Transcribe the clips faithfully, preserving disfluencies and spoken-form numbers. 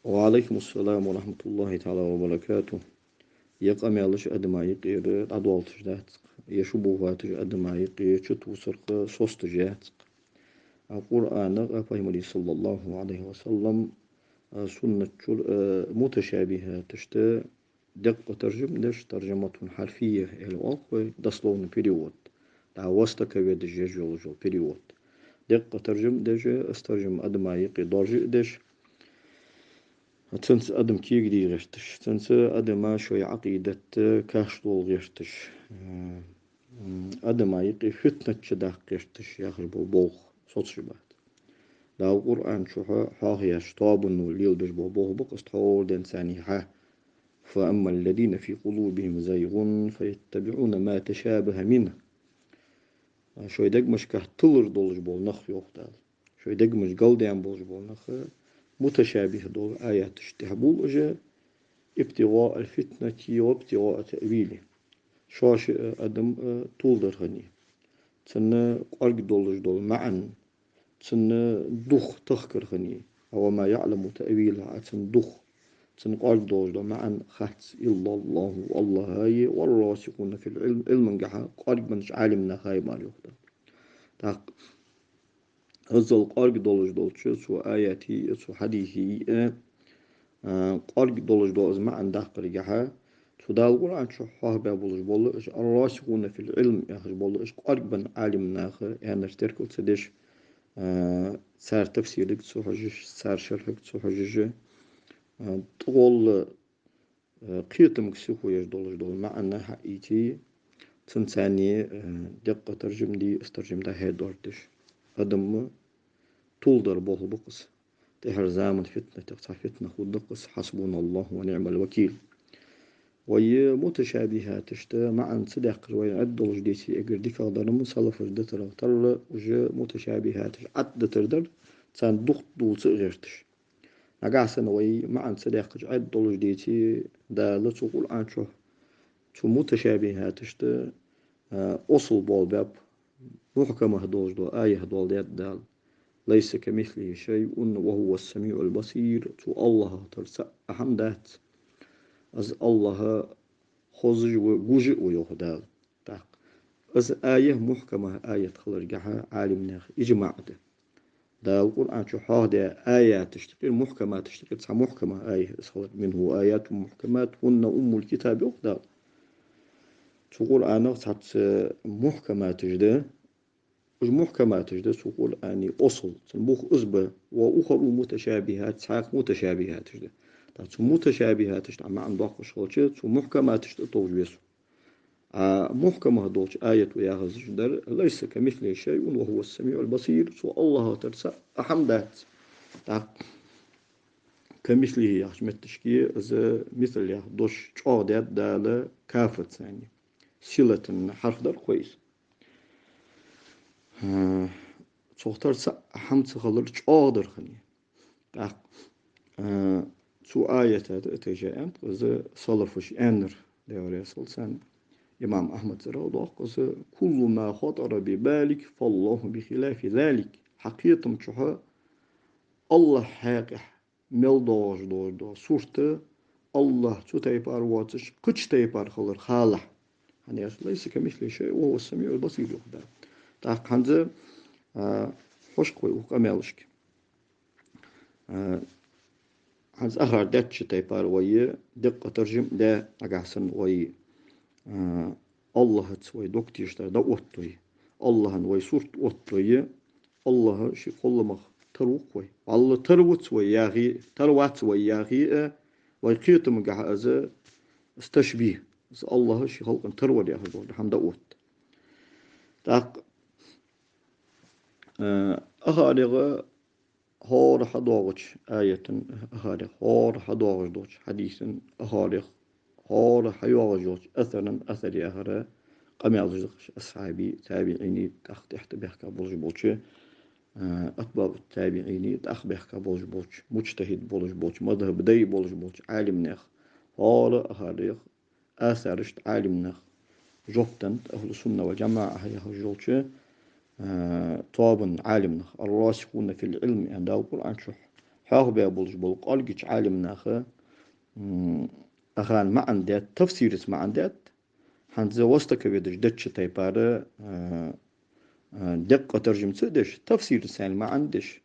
وعليكم السلام ورحمة الله تعالى وبركاته. Ер къамаьлаш адама юкъера дӀадоалийташ дац-кх, ер шубухӀаташ адама юкъе чутоссарах соцадеш яц-кх. А Къуръанах, а Пайхамара, صلى الله عليه وسلم, а суннат чура, а муташабихӀаташта декъа таржам деш, ترجمة حرفية аьле оал-кх вай, дословный перевод. ДӀа востоковедаш еш йола перевод. Декъа таржам деш, из таржам адама юкъе доаржа а деш, цунца адам кегадийя гӀерташ, цунца адама шоай Ӏакъидат кашдоала гӀерташ, м, адама юкъе фитнат чудаккха гӀерташ яхаш бола болх соцаш бац. Дала Къуръан чу хьо-, хьоахаяьча тоабано лелабеш бола болх ба-кх из тхьовра денз царна хьа: فأما الذين في قلوبهم زيغ فيتبعون ما تشابه منه. Шоай дегашка тилар долаш бола нах, йоах Дала. Шоай дегаш галдаьнна болаш бола нах муташабихӀ дола аяташта тӀехьа бувл уж, ابتغاء الفتنة وابتغاء تأويله. Шоаш а, адам а тувладар хиннай. Цунна кӀоарга долаш дола маӀан, цунна дух тахкар хиннай. وما يعلم تأويله, а цун дух, цун кӀоарга долаш дола маӀан хац إلا الله, АллахӀа е, والراسخون في العلم, Ӏилмангахьа кӀоарга беннача Ӏалимнаха е мара, йоах Дала. ТӀаккха иззал кӀоарга долаш долча цу аятий а, цу хьадисий а, а, кӀоарга долаш дола из маӀан даккхаргахьа, цу Дала Къуръан чу хьоахабаь болаш бола уж الراسخون في العلم яхаш бола уж кӀоарга бенна Ӏалимнаха аьннар теркал ца деш, а, цар тафсирага ца хьожаш, цар шархьага ца хьожаш, а, тӀагӀолла, а, кхетамга сихо еш долаш дола маӀан хьаийцай, цунца царна, а, декъа таржам дий, из таржам дӀахьедар деш. Адам тувладара болх ба-кх из. ТӀехьара заман фитнатех цхьа фитна хургда-кх из, حسبنا الله ونعم الوكيل. Вай муташабихӀаташта маӀан ца даьккхар вайна Ӏаддолаш деце, эггара дикагӀдар-м салафаша дитарах тарра, уж муташабихӀаташ Ӏаддитар дар, царна дукха дувла ца гӀерташ. Нагахьа санна вай маӀан ца даьккхача Ӏаддолаш деце, Дала цу Къуръан чу цу муташабихӀаташта, а, осал болабаьб, мухькамахӀ долаш дола аят доаладаьд Дала: ليس كمثله شيء وهو السميع البصير. Цу АллахӀах тара цхьа хӀама дац. Из АллахӀ хозаш а ва, гуш а ва, йоах Дала. ТӀаккха из аят мухькамахӀ аят хиларгахьа Ӏалимнаьха иджмаӀ да. Дала Къуръан чу хьоахадаь аяташта юкъера, мухькаматашта юкъера цхьа мухькамахӀ аят из хилар. منه آيات محكمات هن أم الكتاب, йоах Дала. Цу Къуръанах цхьацца мухькаматаш да, уж мухькаматаш да цу Къуръана осал, цун бух из ба, وأخر متشابهات, цхьаькха муташабихӀаташ да. ТӀаккха цу муташабихӀаташта маӀан доаккхаш хилча, цу мухькаматашта тӀатовжа веза. А мухькамахӀ долча аято яхаш дар: ليس كمثله شيء وهو السميع البصير. Цу АллахӀах тара цхьа хӀама дац. ТӀаккха كمثله яхача метташка из мисал яха дош чӀоагӀдаьд Дала кафаца, яӀни силата хьарф дар-кх из. А, цох тара цхьа хӀама ца хилар чӀоагӀдар хиннай. ТӀаккха, а, цу аята тӀа тӀа жаьнт, из салафаша аьннар, Даьла раьза хилва царна. Имам Ахьмада цӀерагӀа доаккх из: كل ما خطر ببالك فالله بخلاف ذلك. Хьа кхетам чухь АллахӀа хьакъехьа мел доагӀаш дола сурт, АллахӀ цу тайпара воацаш, кхыча тайпара хилар халахь. ХӀана аьлча: ليس كمثله شيء وهو السميع البصير, йоах Дала. ТӀаккха хӀанз, а, хьожаргда вай укх къамаьлашка. А, хӀанз акхар даьча тайпара вай декъа таржам даь, нагахьа санна вай, а, АллахӀаца вай дог тешаш дар дӀаоттадой, АллахӀа вай сурт оттадой, АллахӀ ший кхолламах тара ва-кх вай. ВаллахӀи, тара вац вай яхе, тара вац вай яхе а, вай кхетамагахьа из, из ташбихӀ, из АллахӀ ший халкъа таравар яхаш дола хӀама дӀаотт. ТӀаккха, а, акхарех хӀара хьадоагӀача аятан акхарех, хӀара хьадоагӀаш долча хьадисан акхарех, хӀара хьайоагӀаш йолча асаран, асар яхар къамаьлаш да-кх уж асхьабий, табиӀиний, тӀаккха тӀехьа тӀабаьхка болаш болча, а, атбаӀу табиӀиний, тӀаккха баьхка болаш болча, муджтахӀид болаш болча, мазхӀаба дай болаш болча Ӏалимнаьха, хӀара акхарех асарашта Ӏалимнаха жоп деннад, ахӀлу сунна вал джамаӀа яхаш йолча, а, тоабан Ӏалимнаха. الراسخون في العلم, аьнна Дала Къуръан чу хьоахабаь болаш бола кӀоаргача Ӏалимнаха, м, ахана маӀан даьд, тафсираца маӀан даьд, хӀанз востоковедаш деча тайпара, а, а, декъа таржамца а деш, тафсираца маӀан деш,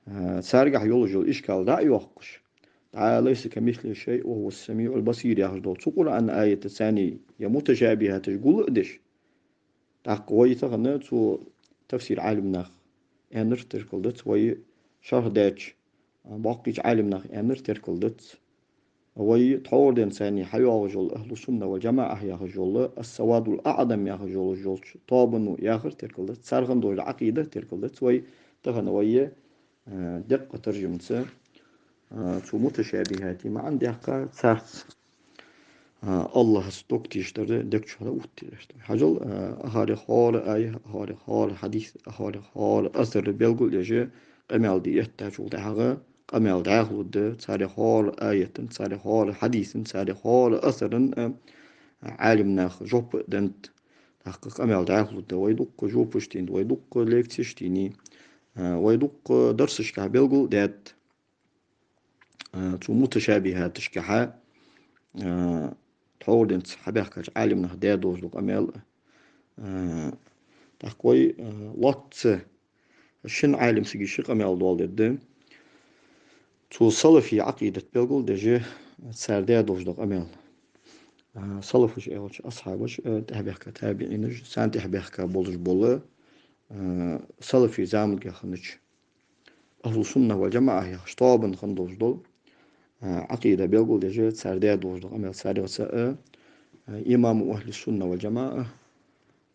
а, царгахьа йолаш йола ишкал дӀа а йоаккхаш, дӀа «ليس كمثله شيء وهو السميع البصير» яхаш дола цу Къуръан аятаца е муташабихӀаташ гул а деш, тӀаккха вай тахан цу тафсир Ӏалимнаха аьннар теркалдац, вай шархӀ даьча, а, боккхийча Ӏалимнаха аьннар теркалдац. Вай тхьовра денз царна хьайоагӀаш йола ахӀлу сунна вал джамаӀа яхаш йола, ас-савадул аӀзам яхаш йолаш йолча тоабано яхар теркалдац, цар хинна долаш дола Ӏакъида теркалдац. Вай тахан вай, а, декъа таржамца, а, цу муташабихӀата маӀан даьккха царца, а, АллахӀаца дог тешаш дар дег чу хьалъоттаеш. Хьажал, а, ахарех хӀара аят, ахарех хӀара хьадис, ахарех хӀара асар белгалъеш, къамаьл де эттачул тӀехьагӀа къамаьл дӀахо лургда, царех хӀара аятан, царех хӀара хьадисан, царех хӀара асаран, а, Ӏалимнаха жоп а деннад. ТӀаккха къамаьл дӀахо лургда. Вай дуккха жопаш деннад, вай дуккха лекцеш деннай, а, вай дуккха дарсашка белгал а даьд, а, цу муташабихӀаташкахьа, а, тхьовра денз хьабаьхкача Ӏалимнаха даь долаш дола къамаьл, а, тӀаккха вай, а, лоацца шин Ӏалимсага ши къамаьл доаладергда. Цу салафий Ӏакъидат белгалдеш, цар даь долаш дола къамаьл. А, салафаш аьлча асхьабаш, а, тӀехьабаьхка табиӀинаш, царна тӀехьабаьхка болаш бола, а, салафий заманга хиннача ахӀлу сунна вал джамаӀа яхача тоабан хинна долаш дола, а, Ӏакъида белгалдеш, цар даь долаш дола къамаьл. Царех цаӀ, а, имаму ахӀлу сунна вал джамаӀа,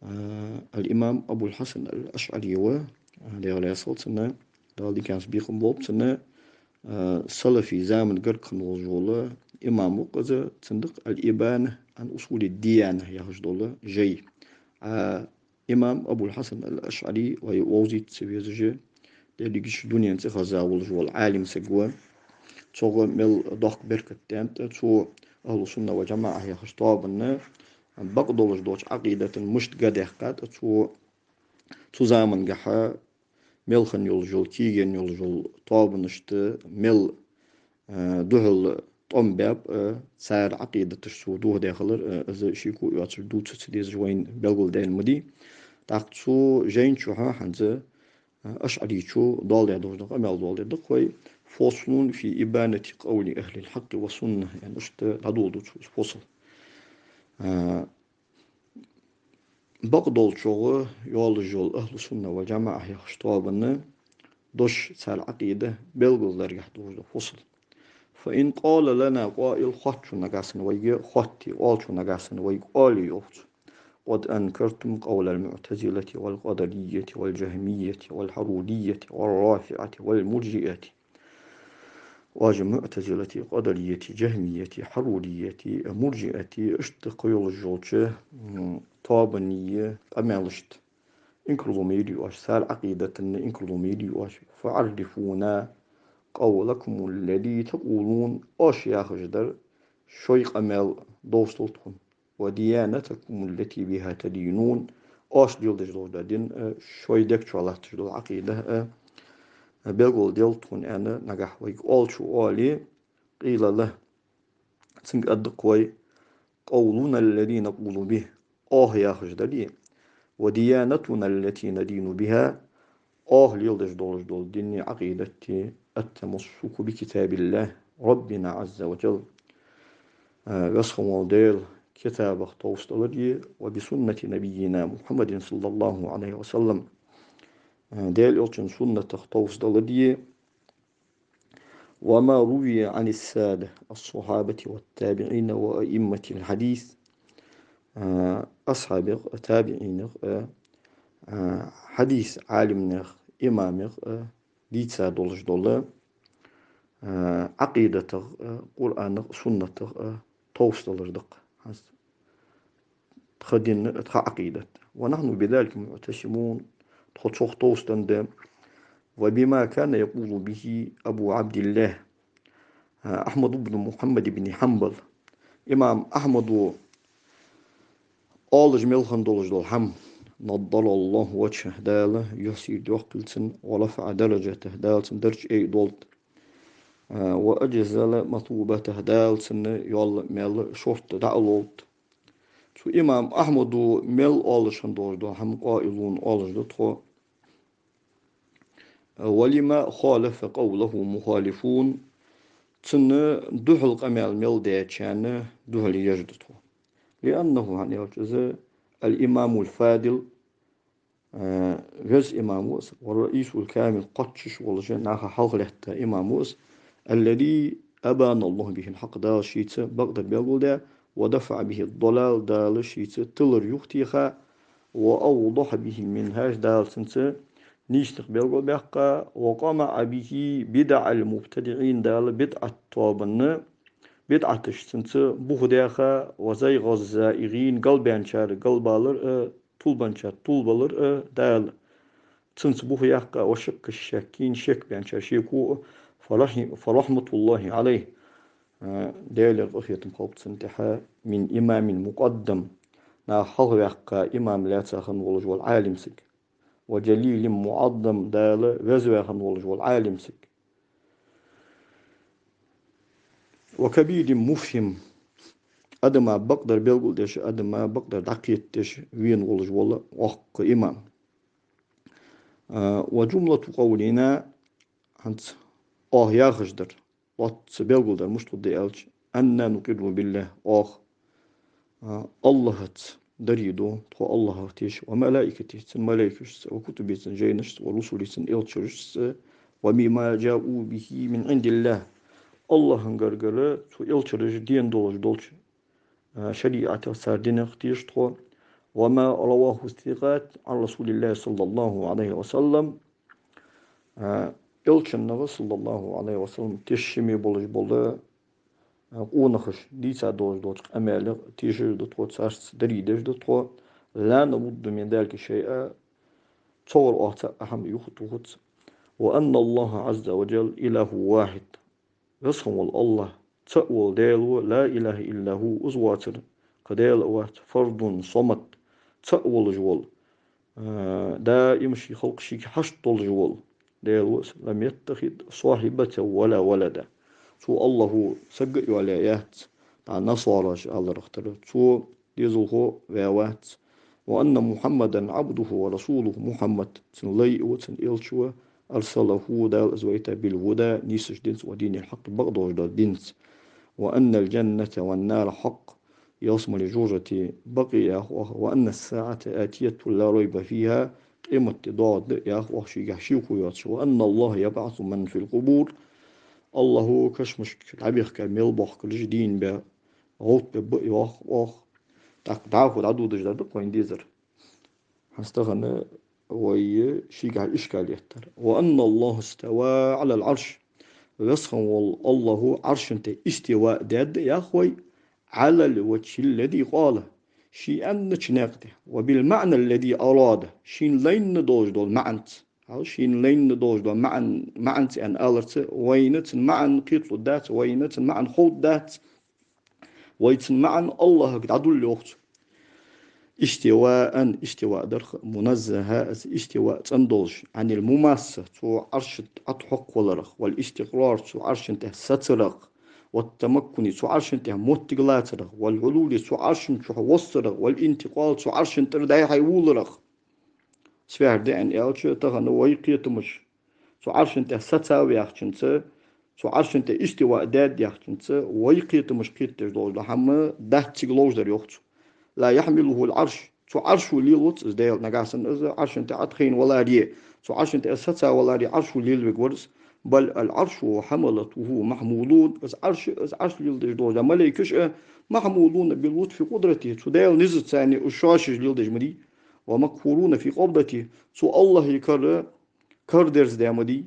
а, ал-имам Абул-Хьасан ал-АшӀари ва, а, Даьла раьза хилва цунна, Дала диканца бекхам болба цунна, а, салафий заман гарга хинна волаш вола имам ва-кх из, цун да-кх «Ал-Ибана ан усули д-дияна» яхаш дола жай. А, имам Абул-Хьасан ал-АшӀари вай вовзийта ца везаш, дерригача дунен цӀихеза волаш вола Ӏалимсаг ва. Цох мел доккха беркат деннад цу ахӀлу сунна вал джамаӀа яхача тоабанна, бакъдолаш долча Ӏакъидатан мишта гӀо даьккхад цо, цу замангахьа мел хинна йолаш йола, кегийна йолаш йола тоабанашта мел, а, духьал тӀом баьб, а, цар Ӏакъидаташ цо дохадаь хилар, а, из шеко йоацаш дувца ца дезаш вайна белгалдаьнна ма дий. ТӀаккха цу жайна чухьа хӀанз, а, АшӀаричо доаладаь долаш дола къамаьл доаладергда-кх вай: «فصل في إبانة قول أهل الحق والسنة», яхаш иштта дӀадоладу цо из фасл. А, бакъдолчох йолаш йола ахӀлу сунна вал джамаӀа яхача тоабанна дош, цар Ӏакъида белгалдаргахьа долаш дола фасл. «فإن قال لنا قائل», хоттачо нагахьа санна вайга хатте, оалачо нагахьа санна вайга оале, йоах цо: «قد أنكرتم قول المعتزلة والقدرية والجهمية والحرورية والرافضة والمرجئة». Оаш муӀтазилати, къадарияти, жахӀмияти, хьарурияти, муржиати, иштта кхыйолаш йолча, м, тоабанний къамаьлашта инкарло ма йир оаш, цар Ӏакъидатанна инкарло ма йир оаш. «فعرفونا قولكم الذي تقولون», оаш яхаш дар шоай къамаьл довзадолда тхона. «وديانتكم التي بها تدينون», оаш леладеш долаш дола дин, а, шоай дег чу латташ дола Ӏакъида, а, белгалделда тхона, аьнна, нагахьа вайга оалачо оале, «قيل له», цунга аргда-кх вай: «قولنا الذي نقول به», оаха яхаш дар е, «وديانتنا التي ندين بها», оаха леладеш долаш дола дини, Ӏакъидати, «التمسك بكتاب الله ربنا عز وجل», а, Веза хинна вола Даьла китабах товсадалар е, «وبسنة نبينا محمد صلى الله عليه وسلم», а, Даьла Элчан суннатах товсадалар е, «وما روي عن السادة الصحابة والتابعين وأئمة الحديث», а, асхьабех, табиӀинех, а, а, хьадис Ӏалимнех, имамех, а, дийца долаш дола, а, Ӏакъидатах, а, Къуръанах, суннатах, а, товсадалар да-кх хӀанз тха дин, тха Ӏакъидат. «ونحن بذلك معتصمون», тхо цох товсаденна да. «وبما كان يقول به أبو عبد الله», а, Ахьмад ибн Мухьаммад ибн Хьанбал. Имам Ахьмада оалаш мел хинна долаш дола хӀама: «نضر الله وجهه», Дала юхь сийрда йоаккхийла цун, «ورفع درجته», Дала цун дарж айдолда. А, وأجزل مثوبته, Дала цунна йола маьл шортта дӀа а лолда. Цу имам Ахьмада мел оалаш хинна долаш дола хӀама قائلون оалаш да тхо. ولما خالف قوله مخالفون, цунна духьала къамаьл мел даьчарна духьала еш да тхо. لأنه, хӀана аьлча из الإمام الفاضل, а, веза имам ва из, والرئيس الكامل, кхоачаш волаш, наха хьалхалаьтта имам ва из, الذي أبان الله به الحق, Дала шийца бакъдар белгалдаь, ودفع به الضلال, Дала шийца тилар юхатеха, وأوضح به المنهاج, Дала цунца нийсанах белгалбаьккха, وقمع به بدع المبتدعين, Дала бидӀат тоабанна, бидӀаташ цунца бухадаьха, وزيغ الزائغين, галбаьнначар галбалар а, тилбаьнначар тилбалар а Дала цунца бухаяьккха, وشك الشاكين, шекбаьнначар шеко а, فرح-, فرحمة الله عليه, а, Даьлера къахетам хилба цунна тӀехьа, من إمام مقدم, наха хьалхаваьккха имам лаьца хинна волаш вола Ӏалим саг, وجليل معظم, Дала веза ваь хинна волаш вола Ӏалим саг, وكبير مفهم, адама бакъдар белгалдеш, адама бакъдар дӀакхетадеш вена волаш вола воккха имам. А, وجملة قولنا, хӀанз оаха яхаш дар, лоацца белгалдар мишта хургда аьлча, أنا نقر بالله, оаха, а, АллахӀаца дарий ду, тхо АллахӀах теша, وملائكته, цун малайкашца, وكتبه, цун жайнашца, ورسله, цун элчанашца, وبما جاءوا به من عند الله, АллахӀа гаргара цу элчанаша дена долаш долча, а, шариӀатах, цар динах теша тхо, وما رواه الثقات عن رسول الله صلى الله عليه وسلم, а, элчанах, صلى الله عليه وسلم, тешаме болаш бола, а, къонахаша дийца долаш долча къамаьлах тешаш да тхо, царца дарий деш да тхо, لا نرد من ذلك شيئا, цох оаха цхьаккха хӀама юхатохац. وأن الله عز وجل إله واحد, Веза хинна вола АллахӀ цаӀ вола Даьла ва, لا إله إلا هو, из воацар кхы Даьла а вац, فرد صمد, цаӀ волаш вола, а, даим ший халкъ шийга хьашт долаш вола Даьла ва из, لم يتخذ صاحبة ولا ولدا. Цу АллахӀа саг а йоалаяь яц, дӀа насараша аларах тара. Цо дезалхо ваь вац. وأن محمدا عبده ورسوله, Мухьаммад цун лай а ва, цун элча а ва, أرسله, Дала из вайта, بالهدى, нийсача динца, ودين الحق, бакъдолча динца. وأن الجنة والنار حق, ялсмалеи жожагӀатеи бакъ я, йоах оаха, وأن الساعة آتية لا ريب فيها, къематди доагӀаргда, йоах оаха, шийгахьа шеко йоацаш. وأن الله يبعث من في القبور, АллахӀа кашамашка дӀабехка мел бохкараш дийна бе, гӀовттабе ба, йоах оаха. ТӀаккха дӀахо дӀадодаш дар да-кх вайна дезар. ХӀанз тахан вай шийгахьа ишкал еттар. وأن الله استوى على العرش. Веза хинна вола АллахӀа Ӏарша тӀа истиваъ даьд, йоах вай, على الوجه الذي قال, ше аьннача наькъа тӀа, وبالمعنى الذي أراد, шийна лайна долаш дола маӀанца. Хьал шийна лайна долаш дола маӀан-, маӀанца аьнна аларца, вайна цун маӀан кхеталургдац, вайна цун маӀан ховргдац. Вай цун маӀан АллахӀага дӀадулл, йоах цо. استواء, истиваъ дар-кх, منزها, из истиваъ цӀена долаш, عن المماسة, цу Ӏарша тӀа тӀахьокхаваларах, والاستقرار, цу Ӏарша тӀа сацарах, والتمكن, цу Ӏарша тӀа моттиг лацарах, والعلو, цу Ӏарша чу воссарах, والانتقال, цу Ӏарша тӀара дӀай-хьай вуларах. Сфер деана аьлча, тахан вай кхетамаш цу Ӏарша тӀа саца ва яхачунца, цу Ӏарша тӀа истиваъ даьд яхачунца, вай кхетамаш кхетадеш долаш дола хӀама дац цига ловш дар, йоах цо. لا يحمله العرش, цу Ӏаршо лелавац из Даьла, нагахьа санна из Ӏарша тӀа тӀахайна валаре, цу Ӏарша тӀа саца валаре Ӏаршо лелавергвар из. بل العرش وحملته محمولون, из Ӏарш, из Ӏарш леладеш дола малайкаш а, محمولون بلطف قدرته, цу Даьла низаца царна уж шоаш леладеш ма дий, ومقهورون في قبضته, цу АллахӀа кара кара дерзадаь ма дий.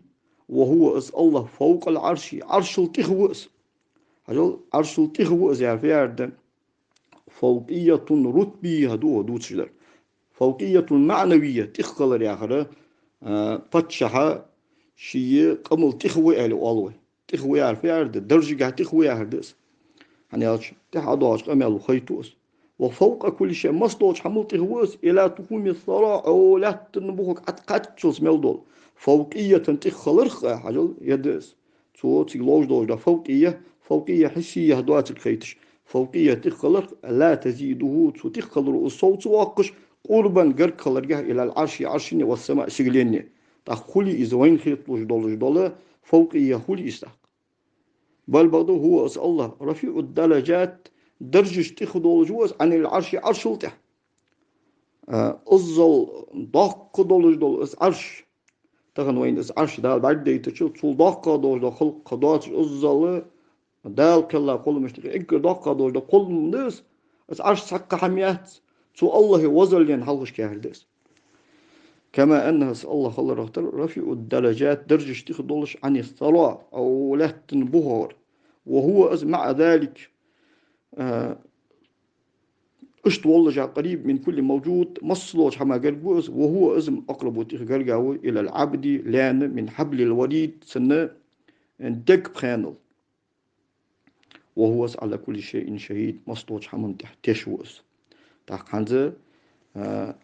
وهو, из АллахӀ, فوق العرش, Ӏаршал тӀехьа ва из. Хьажал, Ӏаршал тӀехьа ва из яхар фу яхар да? فوقية رتبية ду, дувцаш дар. فوقية معنوية, тӀеххилар яхар, а, паччахьа ший къамал тӀехьа ва аьле оал вай. ТӀехьа ва яхар фу яхар да? Даржагахьа тӀехьа ва яхар да из. ХӀана аьлча, тӀехьа доагӀача къамаьло хайт из. وفوق كل شيء, масса долча хӀамал тӀехьа ва из, إلى تخوم الثرى, Ӏо лаьттан бухарга Ӏат-, кхаччалца мел дола. فوقية, тӀеххиларах а, хьажал, ер да из. цо цига ловш долаш да фавкъия, фавкъия хьиссия доацилга хайташ. Фавкъия тӀеххилар, لا تزيده, цу тӀеххиларо из сов ца воаккхаш, قربا, гарга хиларга, إلى العرش, Ӏаршане, والسماء, сигаленне. ТӀаккха хуле из вайна хеталуш долаш дола фавкъия хуле из тӀаккха. بل, бакъда, هو, из АллахӀ, رفيع الدرجات, даржаш тӀех долаш ва из, عن العرش, Ӏаршал тӀех. А, иззал доккха долаш дола из Ӏарш. Тахан вайна из Ӏарш Дала бӀаргадайтачул, цул доккха долаш дола халкъ кхы доацаш, иззал Дала кхелла кхолламашта юкъе эггара доккха долаш дола кхоллам да из, из Ӏарш цхьаккха хӀама яц, цу АллахӀа возаллен хьалхашка яхар да из. كما أنه, из АллахӀ хиларах тара, رفيع الدرجات, даржаш тӀех долаш, عن الثرى, укх лаьттан бухара. وهو, из, مع ذلك, а, иштта воллашехь, قريب من كل موجود, массадолча хӀаман гарга ва из, وهو, из, أقرب, тӀех гарга ва, إلى العبد, лаьна, من حبل الوريد, цун дега пхенал. وهو, из, على كل شيء شهيد, массадолча хӀаман тӀехь теш ва из. ТӀаккха хӀанз, а,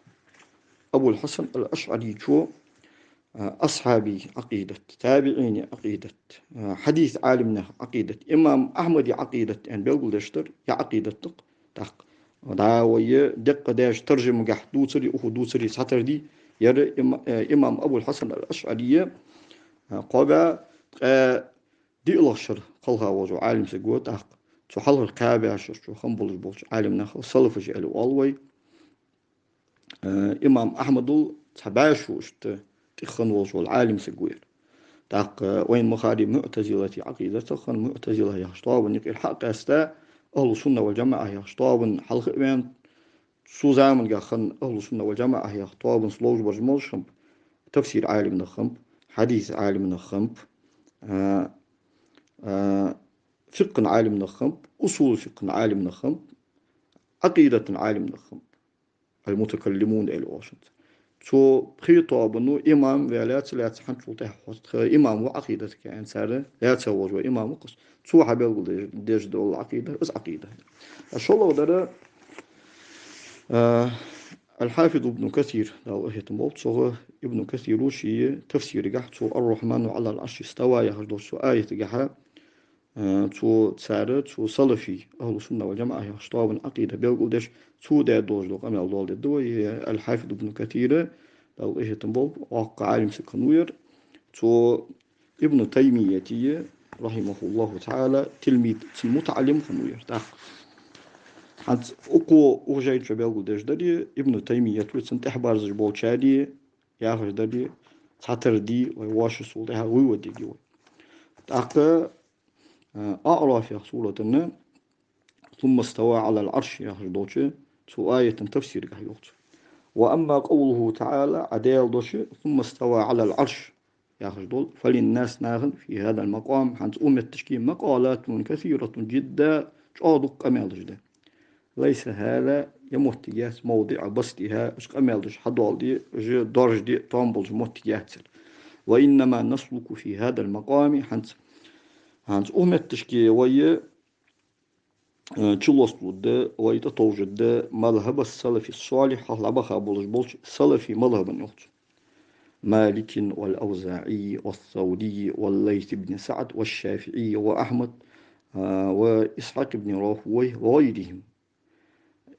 Абул-Хьасан ал-АшӀарийчо, а, асхьабий Ӏакъидат, табиӀиний Ӏакъидат, а, хьадиса Ӏалимнаьха Ӏакъидат, имам Ахьмада Ӏакъидат аьнна белгалдеш дар, е Ӏакъидат да-кх. ТӀаккха дӀа вай декъа даьча таржамагахь дувцари, укхо дувцари цхьатарра дий, ер има-, э, имам Абул-Хьасан ал-АшӀарий, а, кхоабаь, ткъаь диълагӀча шера кхелха волаш вола Ӏалим саг ва, тӀаккха цу хьалхара кхаь бӀаь шера чу хинна болаш болча Ӏалимнаха салафаш аьле оал вай. Э, имам Ахьмадал цхьа бӀаь шу иштта тӀех хинна волаш вола Ӏалим саг ва ер. ТӀаккха вайна ма харра муӀтазилатий Ӏакъидатах хинна, муӀтазила яхача тоабан юкъера хьакъаьста, ахьлу сунна вал жамаӀа яхача тоабан хьалха а ваьнна, цу заманга хинна ахьлу сунна вал жамаӀа яхача тоабанца ловш бараш молаш хиннаб, тафсир Ӏалимнах хиннаб, хьадис Ӏалимнах хиннаб, а, а, фикъхӀан Ӏалимнах хиннаб, усул фикъхӀан Ӏалимнах хиннаб, Ӏакъидатан Ӏалимнах хиннаб, ал-мутакаллимун аьле оалаш хиннад. Цу пхе тоабано имам ваь лаьца, лаьца хьанчул тӀехьа хьоста имам ва Ӏакъидатага аьнна цар лаьца волаш вола имам ва-кх из. Цо хьабелгалдеш дола Ӏакъида, из Ӏакъида. А шоллагӀдар, а, Аль-Хьафиз ибн Касир, Дала къахетам болба цох, Ибн Касиро ший тафсирагахь цо «Ар-Рахьману Ӏалал Ӏарши ставаа» яхаш долча цу аятагахьа, а, цо цар, цо салафий, ахьлу сунна вал жамаӀа яхача тоабан Ӏакъида белгалдеш, цо даь долаш дола къамаьл доаладергда вай, Аль-Хьафиз ибн Касира, Дала къахетам болба, воккха Ӏалим саг хиннав ер, цо Ибн Таймиятий, рахьимахӀуллахӀу таӀала, тилмиз, цун мутаӀаллим хиннав ер. ТӀаккха хӀанз укхо укх жайна чу белгалдеш дар, Ибн Таймият ва, цунна тӀехьабарзаш болчар яхаш дар, цхьатарра дий, вай вӀашагӀсул тӀехьа гӀой вадиги вай. ТӀаккха, а, АӀраф яхача суратана «ثم استوى على العرش» яхаш долча цу аятан тафсирагахь йоах цо: «وأما قوله تعالى», Ӏа Даьла дош, «ثم استوى على العرش» яхаш дола, «فللناس», нахана, «في هذا المقام», хӀанз укх метташка, «مقالات كثيرة جدا», чӀоагӀа дукха къамаьлаш да. «ليس هذا», ер моттиг яц, «موضع بسطها», уж къамаьлаш хьадоаладе, уж доаржаде тоам болаш моттиг яц ер. «وإنما نسلك في هذا المقام», хӀанз, хӀанз укх метташка вай, э, чулоацалургда, вай тӀатовжаргда «مذهب السلف الصالح», хьалха дӀабаха болаш болча салафий мазхӀабан, йоах цо. «مالك والأوزاعي والثوري والليث بن سعد والشافعي وأحمد، а, وإسحاق بن راهويه وغيرهم».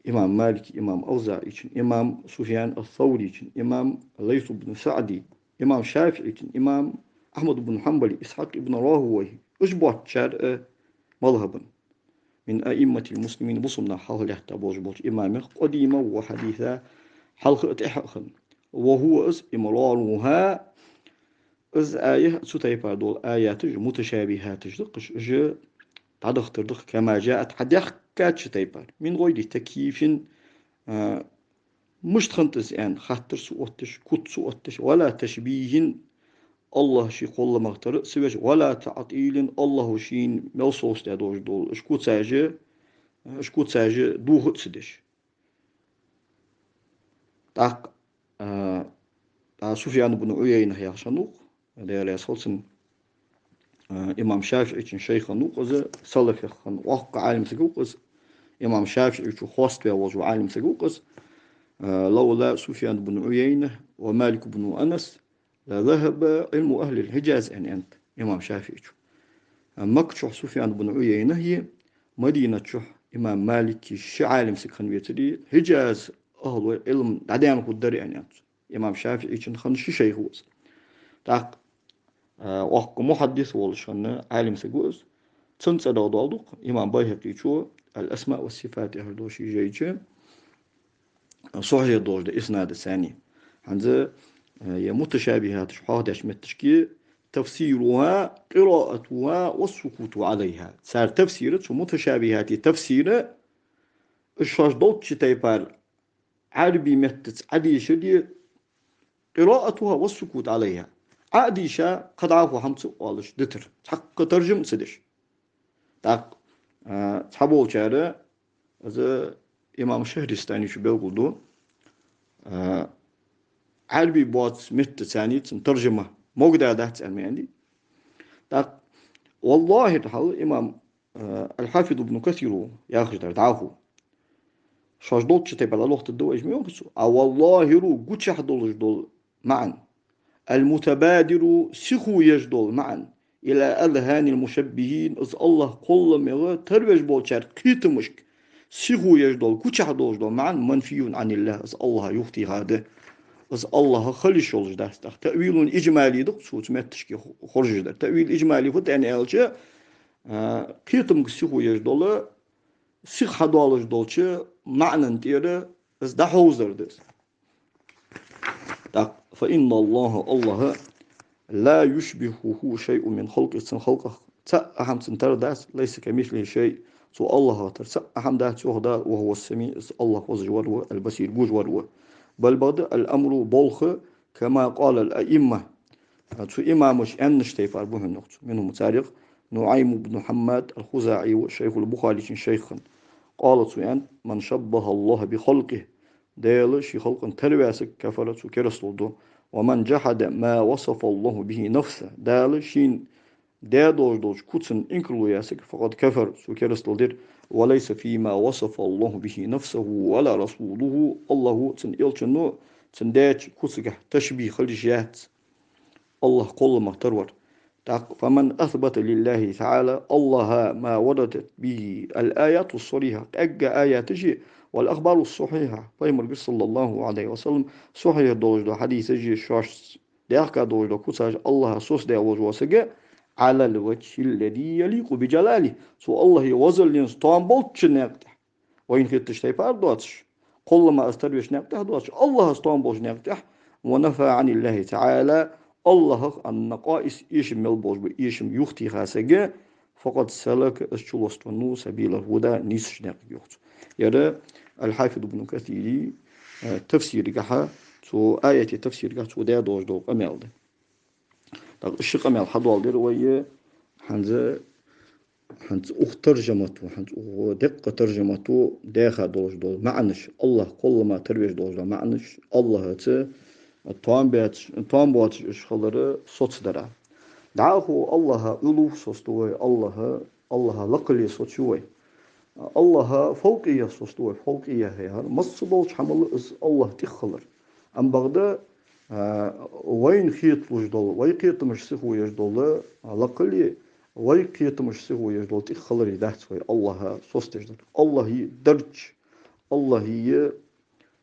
Имам Малика, имам АвзаӀийчун, имам Суфьян ас-Саврийчун, имам Лайс ибн СаӀда, имам ШафиӀийчун, имам Ахьмад ибн Хьанбала, Исхьакъ ибн РахӀавайхӀ, уж боацачар, э, мазхӀабан. «من أئمة المسلمين», бусалба наха хьалха лаьтта болаш болча имамех, «قديما وحديثا», хьалха а, тӀехьа а хинна. «وهو», из, «إمرارها», из аят, цу тайпара дола аяташ, муташабихӀаташ да-кх уж, уж дӀадахийтар да-кх, «كما جاءت», хьадаьхкача тайпара. «من غير تكييف», а, мишта хиннад из аьнна, хаттар ца отташ, куц ца отташ, «ولا تشبيه», АллахӀ ший кхолламах тара а ца веш, «ولا تعطيل», АллахӀа шийна мел совцадаь долаш дола уж куцаш, уж куцаш доха а ца деш. ТӀаккха, а, а, Суфьян ибн Ӏуяйна яхаш хиннав-кх, Даьла раьза хилва цунна, а, имам ШафиӀийчун шайх хиннав-кх из, салафех хинна воккха Ӏалим саг ва-кх из, имам ШафиӀийчо хоаставаь волаш вола Ӏалим саг ва-кх из, а, «لولا سفيان بن عيينة ومالك بن أنس لذهب علم أهل الحجاز», аьнна, аьннад имам ШафиӀийчо. Макка чухь Суфьян бун Ӏуяйнахи, Мадинат чухь имам Малики ши Ӏалим саг хинна вецари, Хьиджаз ахлой Ӏилма дӀадаьнна хургдар аьнна яц. Имам ШафиӀийчун хинна ши шайх ва из. ТӀаккха, а, воккха мухьаддис волаш хинна Ӏалим саг ва из. Цун цӀерагӀа доаладу-кх имам Байхьакъийчо «Аль-Асма ва Сифат» яхаш долча жайча, сохьихь долаш да иснад цани. ХӀанз, э, е муташабихьаташ хьоахадеча метташка: «تفسيرها قراءتها والسكوت عليها». Цар тафсира, цу муташабихьата тафсира, уж шоаш долча тайпара Ӏарбий меттаца Ӏодийшари, «قراءتها والسكوت عليها». Ӏа а дийша, кхы дӀахо хӀама ца оалаш дитар. Цхьаккха таржам а ца деш. ТӀаккха, а, цхьаболчар, из имам Шахристанийчо белгалду, а, Ӏарбий боаца меттаца царна цун таржама могаргдац аьнна ма аьннадий. ТӀаккха, валлахӀи, хьал имам, а, аль-Хьафиз ибн Касира яхаш дар дӀахо. Шоаш долча тайпара лохтадда вайша ма йоах цо. А «والظاهر» гучахь долаш дола маӀан. «المتبادر» сихо еш дола маӀан. «إلى أذهان المشبهين» из АллахӀ кхолламегӀа тарвеш болчар кхетамашка сихо еш дола, гучахь долаш дола маӀан «منفي عن الله» из АллахӀа юхатеха да. Из АллахӀа хила йиш йолаш дац. ТӀаккха таъвилун иджмали да-кх цо цу метташка хо-, хоржаш дар. Таъвил иджмали фуд аьнна аьлча, а, кхетамга сихо еш дола, сиха хьадоалаш долча маӀанна тӀера из дӀахьовзар да из. ТӀаккха: «فإن الله» АллахӀ «لا يشبهه شيء من خلقه» цун халкъах цхьа а хӀама цун тара дац, «ليس كمثله شيء» цу АллахӀах тара цхьа а хӀама дац, йоах Дала, «وهو السميع» из АллахӀ хозаш вар ва, «البصير» гуш вар ва. Бал бакъда, «الأمر» болх «كما قال الأئمة» цу имамаша аьннача тайпара ба хьона, йоах цо. «منهم» царех Нуӏайм ибн Хьаммад аль-ХузаӀи ва, шайхуль-Бухарийчун шайх хинна. Къала, цо аьннад: «من شبه الله بخلقه» Даьла ший халкъана тара ваь саг, «كفر» цо керастал ду. «ومن جحد ما وصف الله به نفسه» Дала шийна даь долаш долча куцан инкарло яь саг, «فقد كفر» цо керастал дир. «وليس فيما وصف الله به نفسه ولا رسوله» АллахӀо, цун элчано цунна даьча куцагахь ташбихь хила йиш яц. АллахӀ кхолламах тара вар. ТӀаккха: «فمن أثبت لله تعالى الله ما وردت به الآيات الصريحة» къаьгга аяташи, «والأخبار الصحيحة» пайхамарагара, صلى الله عليه وسلم, сахьихь долаш дола хьадисаши, шоашца даьхка долаш дола куцаш АллахӀа соцадаь волаш вола саг, «على الوجه الذي يليق بجلاله» цу АллахӀа возалленца тоам болча наькъа тӀа. Вайна хеташ тайпара доацаш, кхоллама из тара веш наькъа тӀа доацаш, АллахӀаца тоам болча наькъа тӀа. «ونفى عن الله تعالى» АллахӀах «النقائص» эшам мел болаш ба, эшам юхатеха саг, «فقد سلك» из чулост веннав «سبيل الهدى» нийсача наькъага, йоах цо. Ер аль-Хьафиз ибн Касира, э, тафсирагахьа, цу аята тафсирагахьа цо даь долаш дола къамаьл да. ТӀаккха ши къамаьл хьадоаладир вай, хӀанз, хӀанз укх таржамато, хӀанз укх декъа таржамато даьха долаш дола маӀанаш, АллахӀ кхоллама тара веш долаш дола маӀанаш, АллахӀаца тоам баьцаш, тоам боацаш уж хилар соцадара. ДӀахо АллахӀа Ӏулув соцаду вай, АллахӀа, АллахӀа лакхале соцаю вай. АллахӀа фавкъият соцаду вай, фавкъият яхар масса долча хӀамал из АллахӀ тӀех хилар. Амма бакъда, а, вайна хеталуш дола, вай кхетамаш сихо еш дола, а, лакхале, вай кхетамаш сихо еш дола тӀех хилари дац вай АллахӀа соцадеш дар. АллахӀа дарж, АллахӀа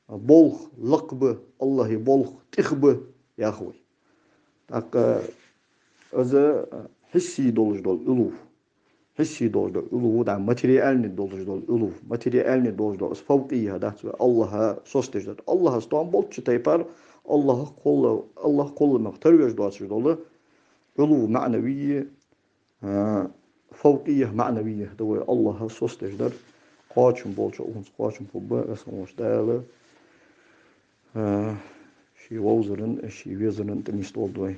болх лакха ба, АллахӀа болх тӀех ба, йоах вай. ТӀаккха из хьисси долаш дола Ӏулув. Хьисси долаш дола Ӏулув, да, материальный долаш дола Ӏулув. Материальный долаш дола из фавкъият дац вай АллахӀа соцадеш дар. АллахӀаца тоам болча тайпара, АллахӀах кхолла-, АллахӀ кхолламах тара веш доацаш дола Ӏулув маӀнавий, а, фавкъият маӀнавий да вай АллахӀа соцадеш дар. Кхоачам болча, укхунца кхоачам хургба, Веза хинна волча Дала, а, ший вовзаран, ший везаран тӀа нийсдолда вай.